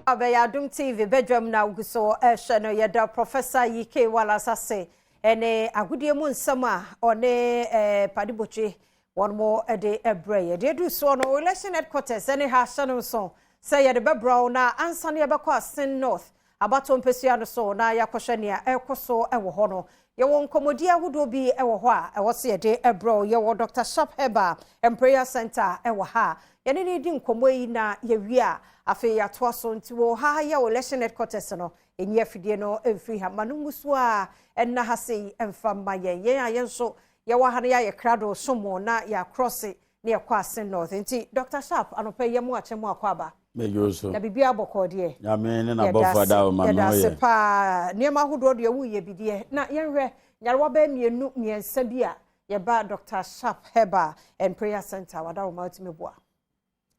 Abɛyɛ Adom TV badwam na wogu so ɛhwɛ no. Yɛda Professor Yike Wallace ase ɛne agodie mu nsɛm a ɔne Padibotwe wɔn mo de ɛbrɛ yɛ. Deɛ edu soɔ no, election headquarters ɛne ha ahyɛ no nso sɛ yɛde bɛbrɛ wo, na ansa no yɛbɛkɔ Assin North abato mpesua no so na yɛakɔhwɛ nea ɛrekɔ so ɛwɔ hɔ no, yɛwɔ nkɔmmɔdi ahodoɔ bi ɛwɔ hɔ a ɛwɔ sɛ yɛde ɛbrɛ wo. Yɛwɔ Dr Sharp Herbal and Prayer Center ɛwɔ ha, yɛne ne di nkɔmmɔ yi na yɛwie a, afei yɛatoa so. Nti wɔ ha yɛ election headquarters no, ɛnyi afidie no mfiri ha ma no ngu so a ɛnna ha sei ɛmfa mma yɛn. Yɛn a yɛn nso yɛwɔ ha no, yɛayɛ krado som na yɛakrɔse na yɛkɔ Assin North. Nti Dr Sharp, anɔpɛ yɛ mu akyɛ mu akɔ aba. Mɛdwo so. Na biribi abɔkɔ deɛ? Nyame ne n'abɔfo ada wo ma me. Yɛda ho ase yɛ. paa. Nneɛma ahodoɔ deɛ woyɛ bi deɛ, na yɛnhwɛ nyarewa bɛɛ mmienu mmiɛnsa bi a yɛba Dr Sharp Herbal and Prayer Center wada wo ma wotumi boa.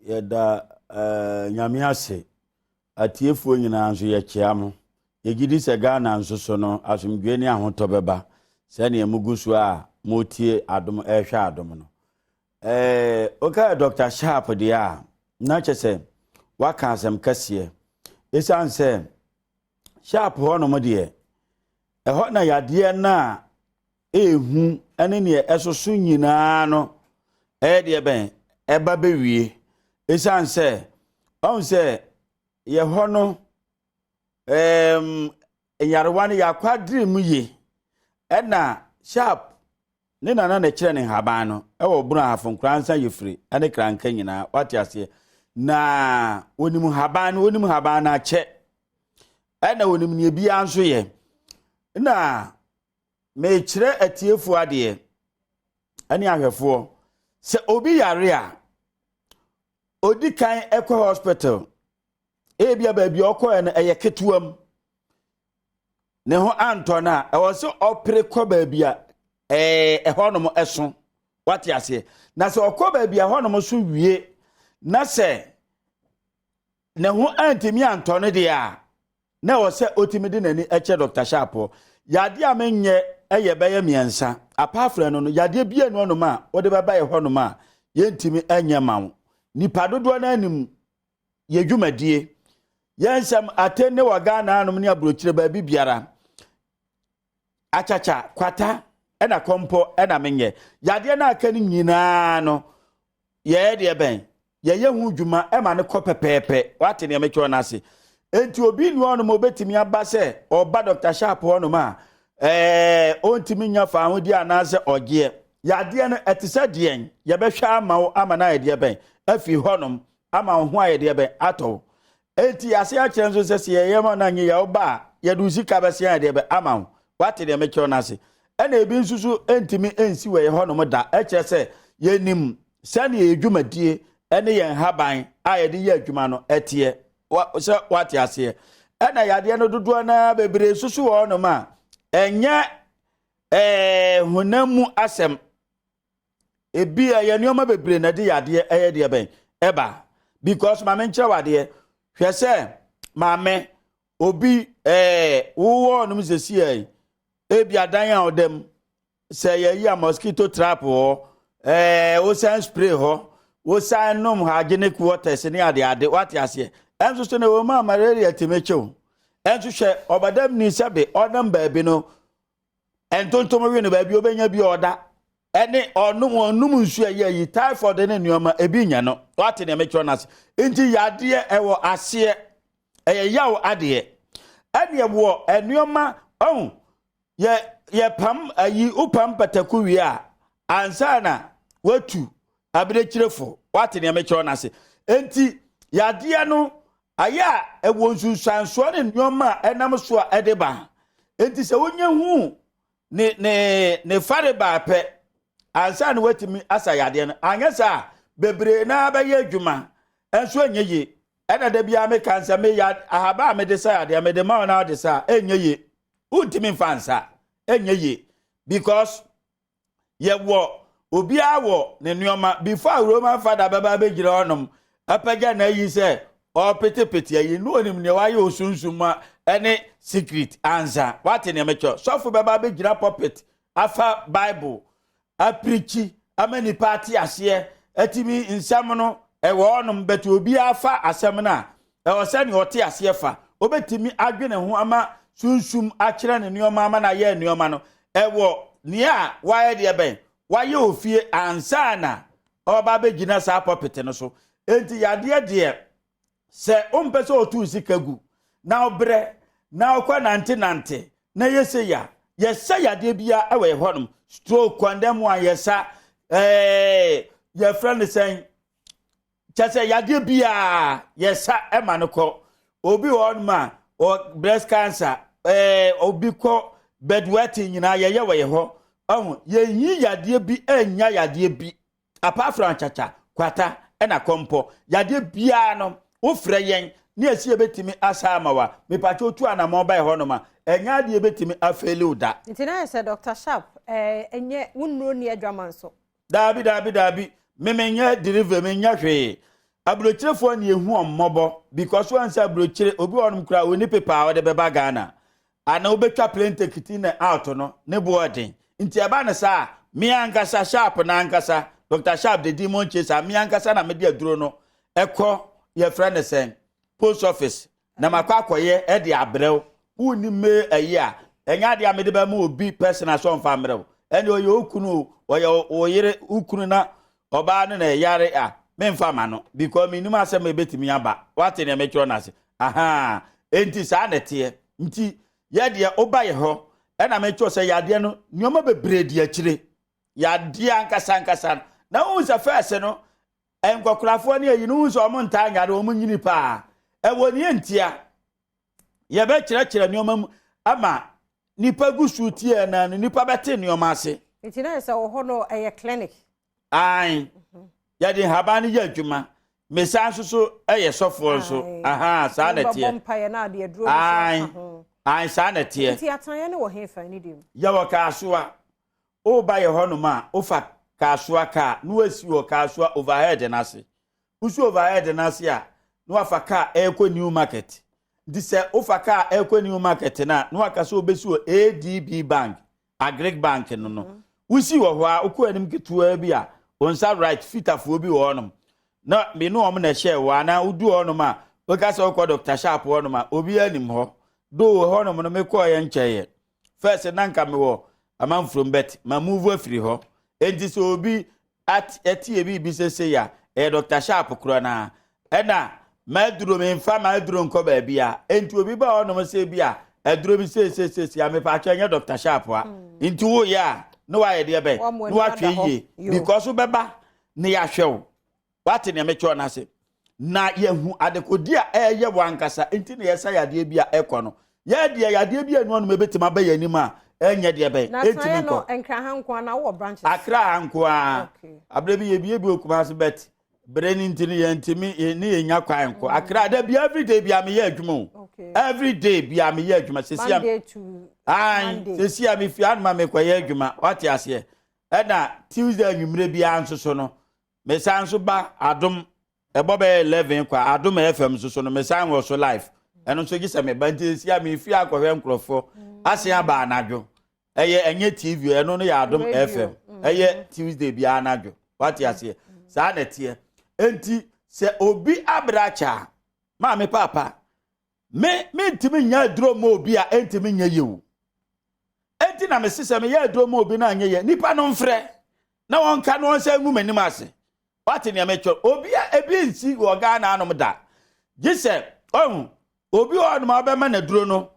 Yɛda Nyame ase. Atiefoɔ nyinaa nso yɛkyea mo. Yɛgye di sɛ Ghana nso so no, asomdwe ne ahotɔ bɛba sɛnea mugu so a motie Adom, ɛrehwɛ Adom no. Wokaɛ Dr Sharp deɛ a, na kyɛ sɛ waka asɛm kɛseɛ, ɛsiane sɛ Sharp hɔnom deɛ, ɛhɔ na yadeɛ no a ɛɛhu ne neɛ ɛsoso nyinaa no ɛyɛ deɛ bɛn ɛba bɛwie, ɛsiane sɛ ɔhu sɛ yɛhɔ no nyarewa no yɛakwadere mu ye. Ɛna Sharp ne nana na kyerɛ ne nhaban no ɛwɔ Bono Ahafo, Nkoransa, yɛfiri ɛne Kranka nyinaa, wate aseɛ? Na onim haban no, onim haban no akyɛ, ɛna onim nea biara nso yɛ. Na mekyerɛ atiefoɔ adeɛ ɛne ahwɛfoɔ sɛ obi yare a, odi kan ɛkɔ hospital, ebia baabi a ɔkɔɛ no ɛyɛ ketewa mu, ne ho antɔ no a, ɛwɔ sɛ ɔpere kɔ baabi a ɛhɔnom ɛso, wate aseɛ? Na sɛ ɔkɔ baabi a ɛhɔnom so wie na sɛ ne ho antumi antɔ no deɛ a, na ɛwɔ sɛ ɔtumi de n'ani ɛkyɛ Dr Sharp. Yadeɛ a menyɛ ɛyɛ bɛyɛ mmiɛnsa. Apart from no, yadeɛ bia no hɔnom a wɔde bɛba yɛ hɔnom a yɛntumi ɛnyɛ ma wo. Nipa dodoɔ no anim yɛ dwumadie, yɛn nsɛm atenne wɔ Ghana anom ne aburokyire baabi biara. Akyakya, kwata ɛna kɔmpɔ ɛna menyɛ. Yadeɛ no aka no nyinaa no, yɛyɛ deɛ bɛn yɛyɛ ho dwuma ɛma no kɔ pɛpɛɛpɛ. Wate nea mekyerɛ no ase? Enti obi nni hɔnom a obɛtumi aba sɛ ɔba Dr Sharp hɔnom a ɔntumi nya fa ahodie anaasɛ ɔgyeɛ. Yadeɛ no ɛte sɛ deɛn, yɛbɛhwɛ ama wo ama no ayɛ deɛ bɛn afi hɔnom ama wo ho ayɛ deɛ bɛn atɔ wo. Enti ase akyerɛ nso sɛ yɛyɛ ma no anyɛ yɛ woba a, yɛde wo sika bɛse ayɛ deɛ bɛn ama wo. Wate deɛ mekyerɛ no ase? Ɛna ebi nso so ntumi nsi wɔ yɛ hɔnom da. Ɛkyerɛ sɛ yɛnim sɛnea yɛ dwumadie ɛne yɛn haban a yɛde yɛ adwuma no ɛteɛ sɛ wate aseɛ. Ɛna yadeɛ no dodoɔ naa bebree nso so wɔ hɔnom a ɛnyɛ honam mu asɛm. Ebi ɛyɛ nneɛma bebree na ɛde yadeɛ ɛyɛ deɛ bɛn ɛba, because maame nkyerɛ wadeɛ, hwɛ sɛ maame obi wowɔ ɔnom sɛsi yɛ ebi adan a ɔda mu sɛ yɛyi a mosquito trap hɔ, wosan spray hɔ, wosan nom hygienic waters ne ade ade, wate aseɛ? Ɛnso so na ɛwɔ mu a malaria tumi kyew. Ɛnso hwɛ ɔbadam ni, sɛbe ɔnam baabi no, ntontom wi no, baabi obɛnya bi ɔda, ɛne ɔnom nsuo a ɛyɛ yi, typhoid ne nneɛma ebi nya no. Wate nea mekyerɛ no ase? Nti yadeɛ ɛwɔ aseɛ, ɛyɛ yaw adeɛ, ɛne ɛwɔ nneɛma ɔho yɛ yɛpam ayi. Wopam pataku wie a, ansa na watu abirekyirefo. Wate nea mekyerɛ no ase? Nti yadeɛ no ayɛ a ɛwɔ nsunsuansoɔ ne nneɛma a ɛnam so a ɛde ba. Nti sɛ wonya hu ne fare baapɛ ansa na watumi asa yadeɛ no, anyɛ saa bebree naa bɛyɛ adwuma ɛnso ɛnyɛ yie. Ɛna da biara meka nsɛ meyɛ ahaba a mede sa yadeɛ, mede ma wo na wode sa a, ɛnyɛ yie. Wontumi mfa nsa, ɛnyɛ yie, because yɛwɔ obiara wɔ ne nneɛma. Before Roman father bɛba bɛgyina hɔnom apagya na ayi sɛ ɔpetepete ayi ne onim nea wayɛ osunsum a ɛne secret ansa. Wate nea mekyerɛ? Sɔfo bɛba bɛgyina pulpit afa Bible apirikyi ama nipa ate aseɛ, atumi nsɛm no ɛwɔ hɔnom bɛtɛ obiara fa asɛm no a Ɛwɔ sɛ nea ɔte aseɛ fa. Ɔbɛtumi adwene ho ama sunsum akyerɛ ne nneɛma ama no ayɛ nneɛma no. Ɛwɔ nea wayɛ deɛ bɛn? Wayɛ ofie ansa na ɔba abɛgyina saa pulpit no so. Enti yadeɛ deɛ, sɛ wompɛ sɛ ɔtu sika gu na ɔbrɛ na ɔkɔ nante nante na yɛ sɛ ya yɛsɛ yadeɛ biara ɛwɔ yɛ hɔnom. Stroke condemn a yɛsa, yɛfrɛ no sɛn, kyɛ sɛ yadeɛ biara yɛsa ɛma no kɔ. Obi wɔ hɔnom a ɔ breast cancer, obi kɔ bedwetting nyinaa, yɛyɛ wɔ yɛ hɔ. Ɔho yɛnyi yadeɛ bi ɛnya yadeɛ bi apart from kyakya kwata ɛna kɔmpɔ. Yadeɛ biara no, wofrɛ yɛn ne yɛsi yɛbɛtumi asa ama wa. Mipatwa otu anammɔn ba yɛ hɔnom a, ɛnyɛ adeɛ bɛtumi afail wo da. Nti na yɛ sɛ Dr Sharp, ɛnyɛ wo nnuro ni adwama nso? Daabi, daabi, daabi. Memenyɛ delivery, menyɛ hwee. Aburokyerefoɔ ne ehu ɔmmɔbɔ because wɔn sɛ aburokyere obi wɔ hɔnom koraa oni pepa a wɔde bɛba Ghana ana wobɛtwa plane ticket na out no ne boɔ den. Nti ɛba ne saa, me ankasa Sharp na ankasa Dr Sharp de Demon Chaser, me ankasa na mede aduro no ɛkɔ, yɛfrɛ ne sɛn, post office na makɔ akɔyɛ ɛde abrɛw. Wonni mee ayi a, ɛnyɛ adeɛ a mede bɛma obi personal sɛ ɔmfa mmerɛw. Ɛne ɔyɛ okunu o, ɔyɛ ɔyere ukunu na ɔbaa no na ɛyare a, memfa ma no because menim asɛm a ɛbɛtumi aba. Wate nea mekyerɛ no ase aha? Enti saa na ɛteɛ. Nti yɛdeɛ, woba yɛ hɔ ɛna mekyerɛ sɛ yadeɛ no, nneɛma bebree di akyire. Yadeɛ ankasa ankasa no na wohu sɛ first no, nkɔkorafoɔ ne ayi no, wohu sɛ ɔmo ntaa nyare, ɔmo nyini paa. Ɛwɔ ne ntia yɛbɛkyerɛkyerɛ nneɛma mu ama nipa gu so tie na no nipa bɛte nneɛma ase. Nti na yɛ sɛ wɔ hɔ no ɛyɛ clinic? Ae, yɛde nhaban no yɛ adwuma. Mesan nso so ɛyɛ sɔfoɔ nso. Aha, saa na bɛbɔ ɛteɛ. Mpaeɛ na ade aduro no Ae. so aka ho. Ae, saa na ɛteɛ. Nti atenaeɛ no wɔ he fa ne deɛ mu? Yɛwɔ Kaasoa. Woba yɛ hɔnom a, wofa Kaasoa kaa na woasi wɔ Kaasoa overhead no ase. Wosi overhead no ase a, na wafa kaa ɛrekɔ New Market. Nti sɛ wofa kaa ɛrekɔ New Market no a, na waka sɛ wobɛsi wɔ ADB Bank, Agric Bank no. Wosi wɔ hɔ a, wokɔ anim ketewaa bi a, wo nsa right, fitafoɔ bi wɔ hɔnom na me ne wɔn na ɛhyɛ wɔ. Anaa wodu hɔnom a, woka sɛ wokɔ Dr Sharp hɔnom a, obiara anim hɔ do wɔ hɔnom no. Mekɔɔ yɛ nkyɛn yɛ first na nka mewɔ amanfurom bet ma move afiri hɔ. Enti sɛ obi ɛte ebi bi sese a, ɛyɛ Dr Sharp korɔ naa. Ɛna maduro, memfa maduro nkɔ baabi a. Enti obi ba hɔnom sɛ bi a aduro bi seesiesie a, mepatwɛ, nyɛ Dr Sharp a. Nti woyɛ a, na wayɛ deɛ bɛn? Wamu na ani wahwɛ ada hɔ. yie Yo. because wobɛba na yɛahwɛ wo, wate nea mekyerɛ no ase na yɛhu adekodi a ɛyɛ wɔ ankasa. Nti na yɛsa yadeɛ bi a ɛkɔ no, yɛdeɛ yadeɛ bi a ɛnu anom ɛbɛtumi aba yɛn anim a, ɛnyɛ deɛ bɛn Na ɛntumi atenaeɛ no nkɔ. Nkran ha nko ana wowɔ branches? Akra ha nko a. Abere bi yɛbie bi wɔ Kumase, but bere ne nti no yɛntumi ne yɛnya kwan nkɔ Akra da bi. Every day bi a meyɛ adwuma o. Every day bi a meyɛ adwuma sisi a Monday to ayi Monday. Sisi a mefi anoma mekɔyɛ adwuma, wate aseɛ? Ɛna Tuesday anwummerɛ biara nso so no, mesan nso ba Adom, ɛbɔ bɛyɛ 11 kɔ a, Adom FM nso so no, mesan wɔ so live. Ɛno nso gye sɛ meba. Nti sisi a mefi akɔhwɛ nkurɔfoɔ asen aba anadwo. Ɛyɛ ɛnyɛ TV, ɛno no yɛ Adom Radio. FM. Ɛyɛ Tuesday biara anadwo, wate aseɛ? Saa na ɛteɛ. Nti sɛ obi abrɛ akyɛ a, maame paapa, me mentumi nya aduro ma obi a ɛntumi nyɛ yie o. Enti na mese sɛ meyɛ aduro ma obi no anyɛ yie, nipa no mfrɛ na wɔnka na wɔnsa ngu m'anim ase. Wate nea mekyerɛ? Obi a ebi nsi wɔ Ghana anom da gye sɛ ɔhu obi wɔ hɔnom a ɔbɛma n'aduro no,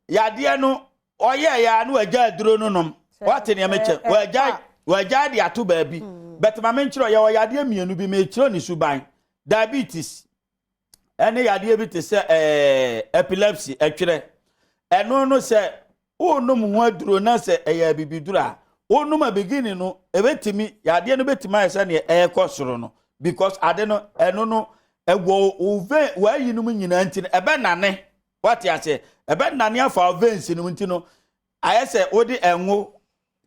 yadeɛ no ɔyɛ ya na wagya aduro no nom. Wate nea mekyerɛ? Wagya de ato baabi. Bɛtɛ ma menkyerɛ, yɛwɔ yadeɛ mmienu bi mekyerɛ ne suban: diabetes ɛne yadeɛ bi te sɛ epilepsy ɛtwerɛ. Ɛno no, sɛ wonom ho aduro na sɛ ɛyɛ abibiduro a wonom a, beginning no ɛbɛtumi, yadeɛ no bɛtumi ayɛ sɛ neɛ ɛrekɔ soro no because ade no ɛno no ɛwɔ wo vein wɔayi no mu nyinaa. Nti no ɛbɛnane, wate aseɛ? Ɛbɛnane afa wo veins no mu. Nti no ayɛ sɛ wode ɛngo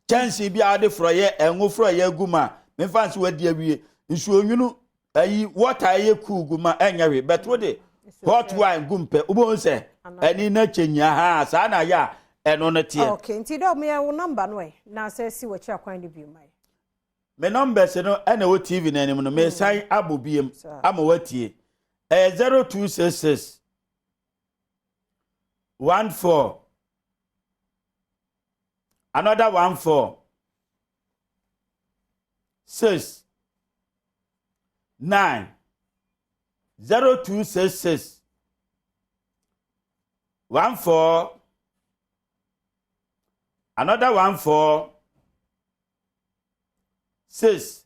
kyɛnsee bi a wode forɔyɛ, ɛngo forɔyɛ agu mu a, memfa nso wadi awie nsuo nwunu ayi, water ɛyɛ cool gu mu a, ɛnyɛ hwee, but wode hot wine gu mpɛ, wobɛhu sɛ ɛni na kyɛ nyia ha. Saa na ayɛ a ɛno no teɛ. Okay, nti dɛ ɔmo wo number no ɛ na sɛ si w'akyi akwan no bi ma yɛ. Me numbers no ɛna ɛwɔ TV n'anim no. Mesan abɔ biem ama watie. Ɛyɛ 0266 14 another 14 6 9, 0266 14 another 14 6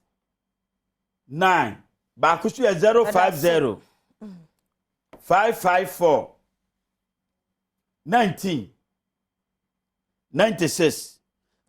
9. Baako so yɛ 050 554 19 96.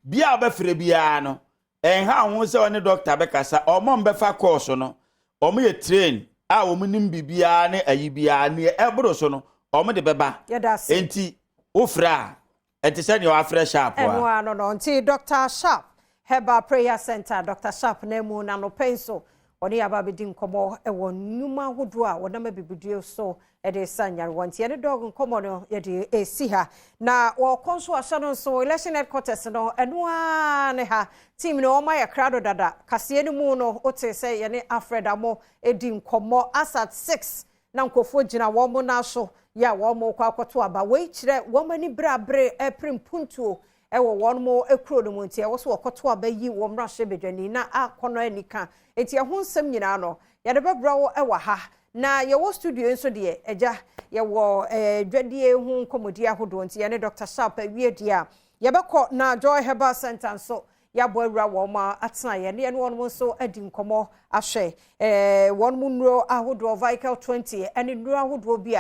Bia a wobɛfrɛ biara no, ɛnha ho sɛ ɔne dɔkta bɛkasa. Ɔmo mbɛfa kɔɔso no, ɔmo yɛ train a wɔn nim biribiara ne ayi biara neɛ ɛboro so no, ɔmo de bɛba. Yɛda ase. Nti wofrɛ a, ɛte sɛ nea wafrɛ Sharp a. Ɛno ano no, nti Dr Sharp Herbal Prayer Center, Dr Sharp na mu na nɔpɛ nso ɔne yɛaba abɛdi nkɔmmɔ ɛwɔ nnwuma ahodoɔ a wɔnam abibidue so ɛde sa nyarewa. Nti yɛne Doc nkɔmmɔ no yɛde ɛsi ha na wɔkɔ nso ahyɛ no nso election headquarters no, ɛno ara ne ha team no wɔn ayɛ krado dada. Kaseɛ no mu no, wote sɛ yɛne Alfred Amo ɛdi nkɔmmɔ as at 6 na nkurɔfoɔ gyina wɔn mo nan so yɛ a wɔn kɔ akɔto aba. Wei kyerɛ wɔn ani bere abere ɛpere mpuntuo ɛwɔ wɔn mo kuro no mu, nti ɛwɔ so wɔkɔto aba yi wɔn mmarahyɛ badwani na akɔnɔ anika. Nti ɛho nsɛm nyinaa no yɛde bɛbrɛ wo ɛwɔ ha. Na yɛwɔ studio nso deɛ, agya, yɛwɔ dwadie ho nkɔmmɔdi ahodoɔ. Nti yɛne Dr Sharp awie deɛ a, yɛbɛkɔ na Joy Herbal Center nso yɛabɔ awura wɔn a atena yɛn ne yɛne wɔn nso adi nkɔmmɔ ahwɛ wɔn mu nnuro ahodoɔ, Vical 20 ɛne nnuro ahodoɔ bi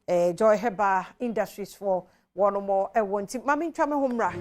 a Joy Herbal Industries foɔ wɔn mo ɛwɔ. Nti maame, ntwa me ho mmra.